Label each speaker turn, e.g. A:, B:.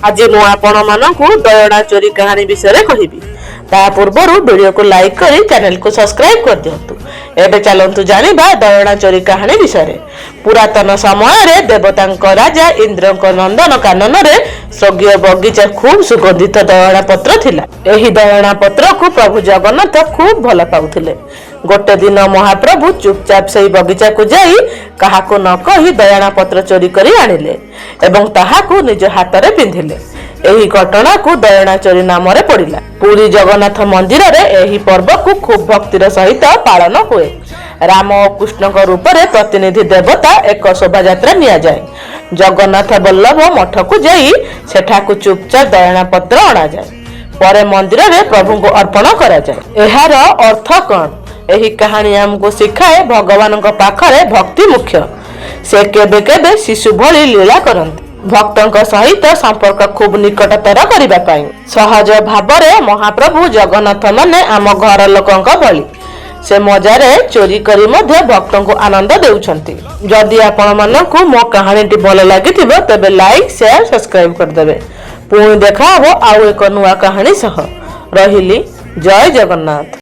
A: ଆଜି ମୁଁ ଆପଣମାନଙ୍କୁ ଦୟଣା ଚୋରି କାହାଣୀ ବିଷୟରେ କହିବି। ତା ପୂର୍ବରୁ ଭିଡ଼ିଓକୁ ଲାଇକ୍ କରି ଚ୍ୟାନେଲକୁ ସବସ୍କ୍ରାଇବ୍ କରିଦିଅନ୍ତୁ। ଏବେ ଚାଲନ୍ତୁ ଜାଣିବା ଦୟଣା ଚୋରି କାହାଣୀ ବିଷୟରେ। ପୁରାତନ ସମୟରେ ଦେବତାଙ୍କ ରାଜା ଇନ୍ଦ୍ରଙ୍କ ନନ୍ଦନ କାନନରେ ସ୍ୱର୍ଗୀୟ ବଗିଚା ଖୁବ୍ ସୁଗନ୍ଧିତ ଦୟଣା ପତ୍ର ଥିଲା। ଏହି ଦୟଣା ପତ୍ରକୁ ପ୍ରଭୁ ଜଗନ୍ନାଥ ଖୁବ୍ ଭଲ ପାଉଥିଲେ। ଗୋଟେ ଦିନ ମହାପ୍ରଭୁ ଚୁପଚାପ ସେଇ ବଗିଚାକୁ ଯାଇ କାହାକୁ ନ କହି ଦୟଣା ପତ୍ର ଚୋରି କରି ଆଣିଲେ ଏବଂ ତାହାକୁ ନିଜ ହାତରେ ପିନ୍ଧିଲେ। ଏହି ଘଟଣାକୁ ଦୟଣା ଚୋରି ନାମରେ ପଡ଼ିଲା। ପୁରୀ ଜଗନ୍ନାଥ ମନ୍ଦିରରେ ଏହି ପର୍ବକୁ ଖୁବ୍ ଭକ୍ତିର ସହିତ ପାଳନ ହୁଏ। ରାମ ଓ କୃଷ୍ଣଙ୍କ ରୂପରେ ପ୍ରତିନିଧି ଦେବତା ଏକ ଶୋଭାଯାତ୍ରା ନିଆଯାଏ। ଜଗନ୍ନାଥ ବଲ୍ଲଭ ମଠକୁ ଯାଇ ସେଠାକୁ ଚୁପଚାପ ଦୟଣା ପତ୍ର ଅଣାଯାଏ। ପରେ ମନ୍ଦିରରେ ପ୍ରଭୁଙ୍କୁ ଅର୍ପଣ କରାଯାଏ। ଏହାର ଅର୍ଥ କଣ? ଏହି କାହାଣୀ ଆମକୁ ଶିଖାଏ, ଭଗବାନଙ୍କ ପାଖରେ ଭକ୍ତି ମୁଖ୍ୟ। ସେ କେବେ କେବେ ଶିଶୁ ଭଳି ଲୀଳା କରନ୍ତି ଭକ୍ତଙ୍କ ସହିତ ସମ୍ପର୍କ ଖୁବ୍ ନିକଟତର କରିବା ପାଇଁ। ସହଜ ଭାବରେ ମହାପ୍ରଭୁ ଜଗନ୍ନାଥ ମାନେ ଆମ ଘର ଲୋକଙ୍କ ଭଳି। ସେ ମଜାରେ ଚୋରି କରି ମଧ୍ୟ ଭକ୍ତଙ୍କୁ ଆନନ୍ଦ ଦେଉଛନ୍ତି। ଯଦି ଆପଣମାନଙ୍କୁ ମୋ କାହାଣୀଟି ଭଲ ଲାଗିଥିବ, ତେବେ ଲାଇକ୍, ସେୟାର, ସବସ୍କ୍ରାଇବ୍ କରିଦେବେ। ପୁଣି ଦେଖା ହବ ଆଉ ଏକ ନୂଆ କାହାଣୀ ସହ। ରହିଲି, ଜୟ ଜଗନ୍ନାଥ।